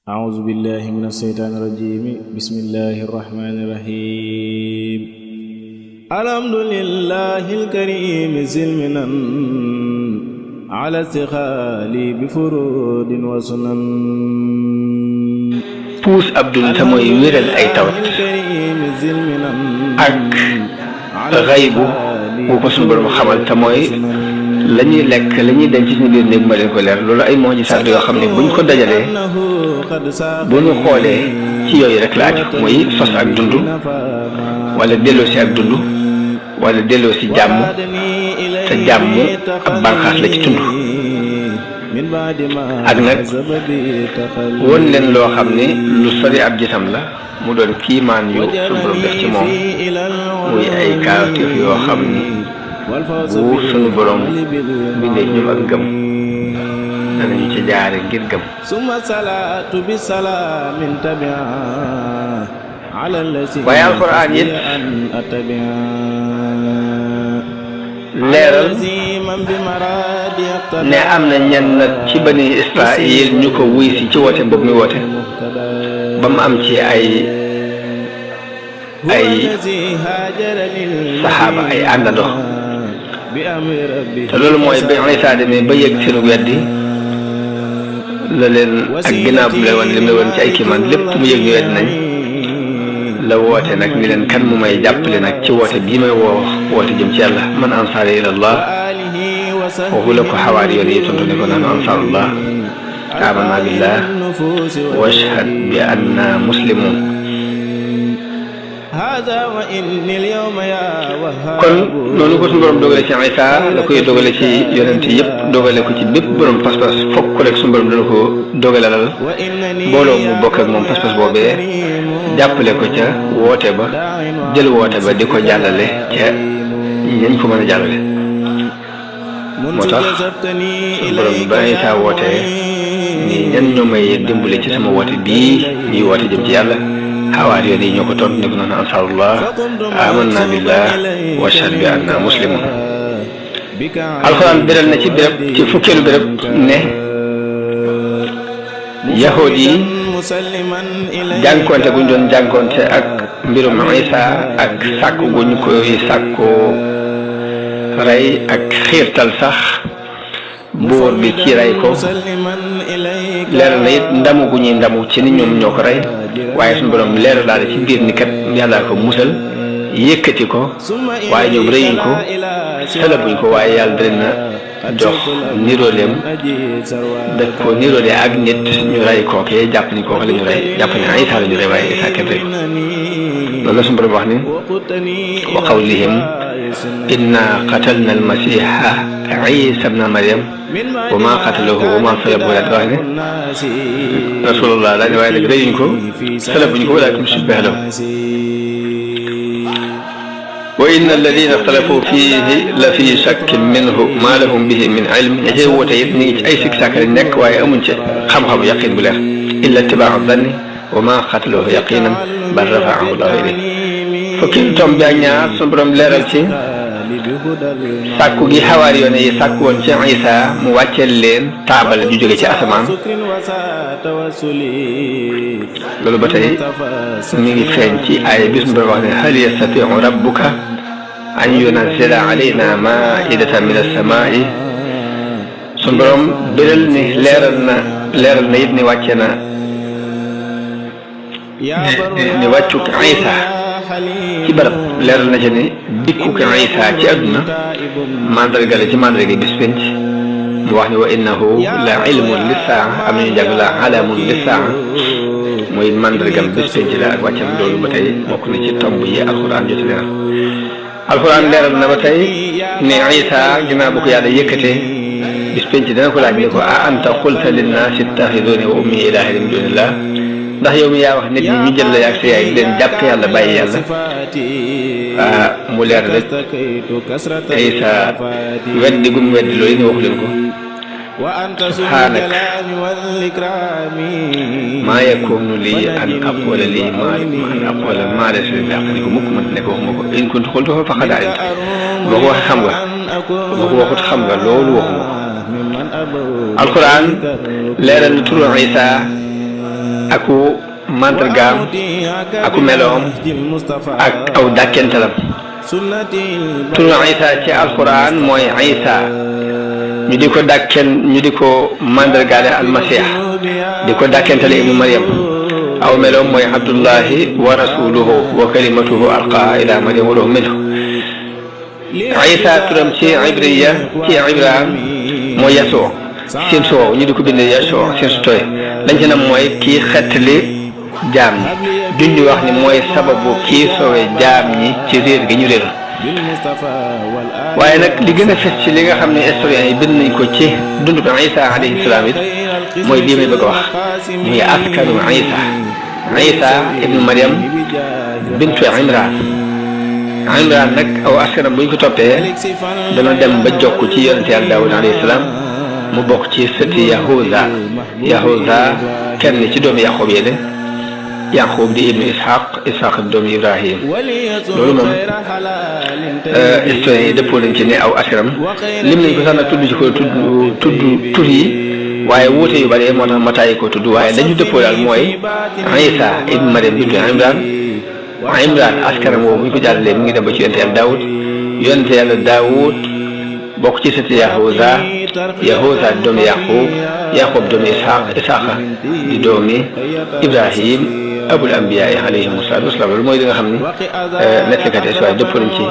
أعوذ بالله من الشيطان الرجيم بسم الله الرحمن الرحيم الحمد لله الكريم سلمنا على استخالي بفروض وسنن puus Abdul te mooy wéral ay tawat ak xaybu bu ko suñu borom xamal te mooy la ñuy lekk la ñuy denc ci suñu biir néeg ma leen ko leer loolu ay mujisaat yoo xam ne buñ ko dajalee bu ñu xoolee ci yooyu rek la aju muy sos ak dund wala delloo si ak dund wala delloo si jàmm te jàmm ab bànqaas la ci tund ak nag won leen loo xam ne lu sori ab gisam la mu doon kiimaan yu suñu borom def ci moom muy ay kaawteef yoo xam ni bu suñu borom bindee ñoom ak gëm danañu ca jaare ngir gëm waaye alxuraan it leeral ne am na ñenn ci bani Israël ñu ko wuy si ci woote boobu muy woote ba mu am ci ay saxaaba ay àndandoo te loolu mooy ba Isaa demee ba yëg seenu weddi la leen ak ginnaaw bu lay woon li mu woon ci ay kiimaan lépp mu yëg ñu weddi nañ la woote nag ni leen kan mu may jàppale nag ci woote bii may woote jëm ci yàlla man ansaari ilallah foofu la ko xawaari yoon yi tontu ne ko naan ansaarullah amanna billah wa ashhad bi anna muslimun kon noonu ko suñu borom dogale ci Isaa la koy dogale ci yonent yëpp dogale ko ci bépp borom pas-pas fokk ko rek suñu borom dana ko dogalalal mbooloo mu bokk ak moom pas-pas boobee jàppale ko ca woote ba jël woote ba di ko jàllale ca ñañ ko mën a jàllale moo tax suñu borom ba Isaa wootee ni ñan ñoo may dimbale ci sama woote bii ñuy woote jëm ci yàlla xawaari yoon yi ñoo ko tontu ne ko noonu ansaarullah amanna billah wa ashhad bi anna muslimun alxuraan biral na ci béréb ci fukkeelu béréb ne yahood yi jànkonte guñ doon jànkonte ak mbirum Isaa ak sàkku guñ koy sàkku rey ak xiirtal sax buur bi ci rey ko leeral na it ndamu gu ñuy ndamu ci ni ñoom ñoo ko rey waaye suñu borom leeral daal ci biir ni kat yàllaa ko musal yëkkati ko waaye ñoom rëyuñ ko salabuñ ko waaye yàlla da leen a jox nirooleem daf ko niroole ak nit ñu rey kookee jàpp ni kooke la ñu rey jàpp ni Isaa la ñu rey waaye Isaa kenn rey ko loolu la suñu borom wax ni wa qawlihim inna qatalna almasiha Isa ibna Maryam wa ma qataluhu wa ma salabuhu daal di wax ne rasulullah daal di waaye nag rëyuñ ko salabuñ ko walaakin shubbiha lahu wa inna alladina ixtalafu fiihi la fi shakkin minhu ma lahum bihi min ilm ña cay woote it ñu ngi ci ay sikk sàkk lañ nekk waaye amuñ ci xam-xamu yaqin bu leer illa itibaa danni wa ma qataluhu yaqinan bal rafaahu llahu ilayhi fukki tom bi ak ñaar suñu borom leeral ci sàkku gi xawaari yoon yi sàkku woon ci Isaa mu wàcceel leen taabal ju jóge ci asamaan loolu ba tey mi ngi feeñ ci aaya bi suñu borom wax ne hal yastatiu rabbuka an yunazzila alayna maidatan min as-samaa'i suñu borom biral ni leeral na it ni wàcce na ni wàccuk Isaa ci barab leeral na ci ne dikkuk Isaa ci àdduna mandarga la ci mandarga bis penc mu wax ni wa innahu la ilmun lissaa am nañu jàng la alamun lissaa mooy mandargam bis penc la ak wàccam loolu ba tey bokk na ci tomb yi alxuraan jot leeral alxuraan leeral na ba tey ne Isaa ginnaaw bu ko yàlla yëkkatee bis penc dana ko laaj ne ko a anta qulta linnaasi ittaxiduuni wa ummi ilaahayni min duunillah ndax yow mi yaa wax nit ñi ñu jël la ak sa yaay leen jàpp yàlla bàyyi yàlla mu leer rek Isaa weddi gum weddi loolu ñu wax leen ko subhaanak maa yakunu lii an aqula lii maa laysa li bihaqqin ne ko mukk man ne ko waxuma ko in kuntu qultuhu faqad alimta boo ko waxee xam nga boo ko waxut xam nga loolu waxuma ko alquran leeral na turu Isaa aku màndargaam aku meloom ak aw dàkkentalam turu Isa ci alquran mooy Isa ñu di ko màndargaale almasih di ko dàkkentale ibnu Maryam aw meloom mooy abdullahi wa rasuluhu wa kalimatuhu alqaa ila Maryam wa ruuhun minhu Isa turam ci ibriya ci ibrahim mooy Yasoo seen soow ñu di ko bind Yasoo seen su tooy lañ ci nam mooy kii xettali jaam ñi duñu wax ni mooy sababu kii sowe jaam ñi ci réer gi ñu réer waaye nag li gën a fës ci li nga xam ne historiens yi bind nañ ko ci dundu bi Isa alayhi salaam it mooy lii may bëgg a wax muy askanu Isa ibnu Maryam bintu Imran nag aw askanam bu ñu ko toppee dana dem ba jokk ci yonente yàlla Daawud alayhi salaam mu bokk ci sëti Yahuza kenn ci doomu Yaqub yi Yaqub di ibnu Ishaq di doomu Ibrahim loolu moom historiens yi dëppoo nañ ci ne aw askanam lim nañ ko sax nag tudd ci ko tudd tur yi waaye wuute yu bari moo tax ma tàyyi ko tudd waaye dañu dëppoo daal mooy Isa ibnu Maryam bintu Imran askanam woowu bu ñu ko jàllalee mi ngi dem ba ci yonente yàlla Daawud bokk ci sëti Yahuza doomi Yaqub doomi Ishaq di doomi Ibrahim abul anbiya alayhim salaatu wasalaam loolu mooy li nga xam ni nettalikat histoire dëppoo nañ ci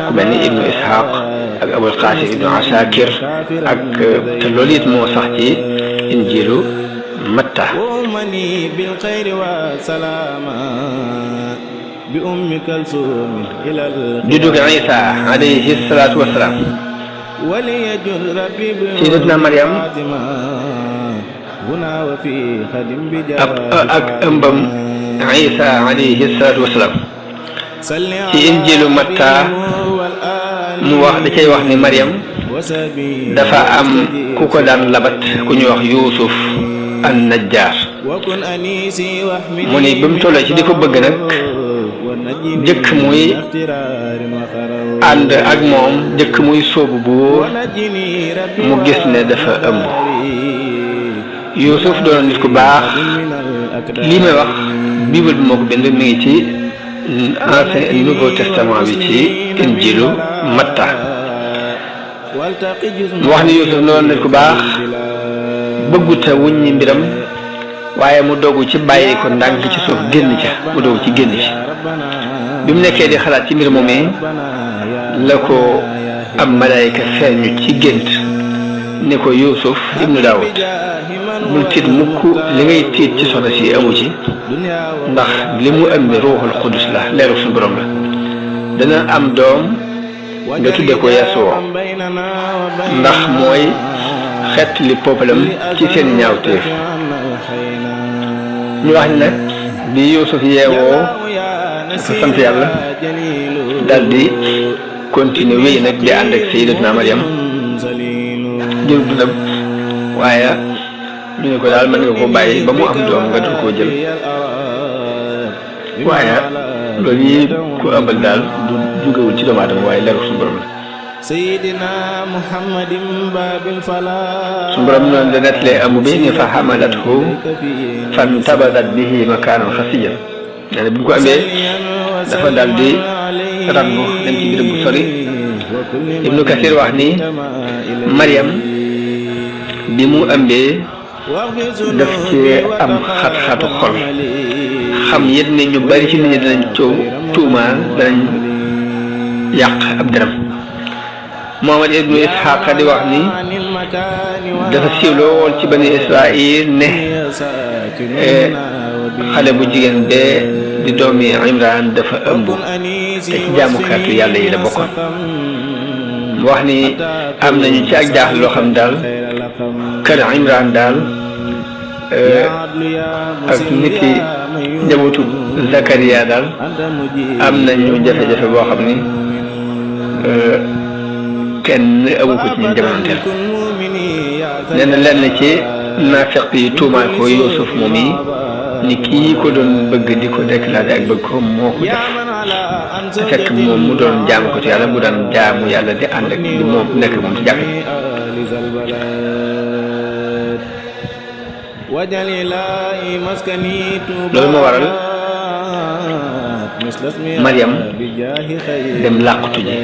ku mel ni ibnu Ishaq ak abul Qasim ibnu Asakir ak te loolu it moo sax ci injilu Matta juddu Isa alayhi salaatu wasalaam Sayyidatuna Maryam ak ëmbam Isa alayhi salaatu wasalaam ci injilu Matta mu wax da cay wax ni Maryam dafa am ku ko daan labat ku ñuy wax Yuusuf an Najjaar mu ni ba mu tollee ci di ko bëgg nag jëkk muy ànd ak moom jëkk muy sóobu bu wóor mu gis ne dafa ëmb Yuusuf doon nit ku baax lii may wax bible bi moo ko bind mi ngi ci ancien nouveau testament bi ci injilu Matta mu wax ni Yuusuf doon nit ku baax bëgguta wuññi mbiram waaye mu dogu ci bàyyi ko ndànk ci suuf génn ca mu dogu ci génn ci bi mu nekkee di xalaat ci mbir moomee la ko am malaayika feeñu ci gént ni ko Yuusuf ibnu Daawud bul tiit mukk li ngay tiit ci soxna si amu ci ndax li mu ëmb ruuxul qudus la leeru suñu borom la dana am doom nga tudde ko Yasuwa ndax mooy xeet li peuplem ci seen ñaawteef ñu wax ni nag bi Yuusuf yeewoo dafa sant yàlla daal di continuer wéy nag di ànd ak Sayyidatuna Maryam jël dundam waaye ñu ne ko daal mën nga ko bàyyi ba mu am doom nga dul koo jël waaye loolu yi ku ëmbal daal du jugewul ci doomu aadama waaye leeru suñu borom la suñu borom noonu la nettalee amu bi ni fa hamalathu fantabadat bihi makaanan xasiyyan nee na bi mu ko amee dafa daal di rangu dem ci béréb bu sori Ibnu Kasir wax ni Maryam bi mu ëmbee daf ci am xat-xatu xol xam yit ne ñu bari ci nit ñi danañ tuumaal danañ yàq ab deram Muhammad ibnu Ishaq di wax ni dafa siiw lool ci bani Israil ne xale bu jigéen bee di doomi Imran dafa ëmb te ci jaamukatu yàlla yi la bokkoon mu wax ni am nañu ci ak jaaxle loo xam daal kër Imran daal ak nit yi njabootu Zakariya daal am nañu jafe-jafe boo xam ni kenn amu ko ci ñun jamonoonteel nee na lenn ci naafiq yi tuumaal ko Yuusuf moom yi ni kii ko doon bëgg di ko déclaré ak bëgg ko moo ko def fekk moom mu doon jaamu ko ci yàlla mu daan jaamu yàlla di ànd ak di moom nekk moom ci jàkk loolu moo waral Maryam dem làqutu ji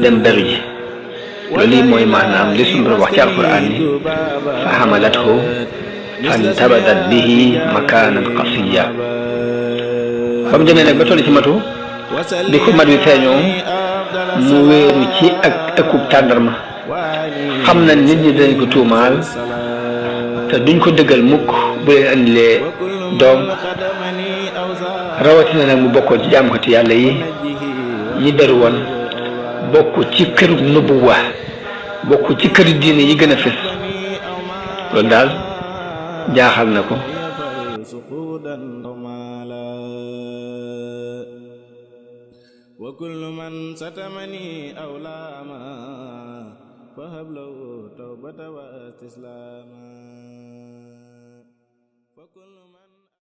dem beru ji loolu yi mooy maanaam li sunu Boroom wax ci alquran ni fa hamalathu fantabadat bihi makaanan qasiyya ba mu demee nag ba toll ci matu di ko mat wi feeñoo mu wéeru ci ak ëkkub tàndarma xam na nit ñi dañ ko tuumaal te duñ ko dëggal mukk bu leen andilee doom rawatina nag mu bokkoon ci jaamkati yàlla yi ñi beru woon bokk ci këru nubuwa bokk ci këru diine yi gën a fës loolu daal jaaxal na ko wa kullu man satamani aw laama fahab lahu tawbata wa istislaama.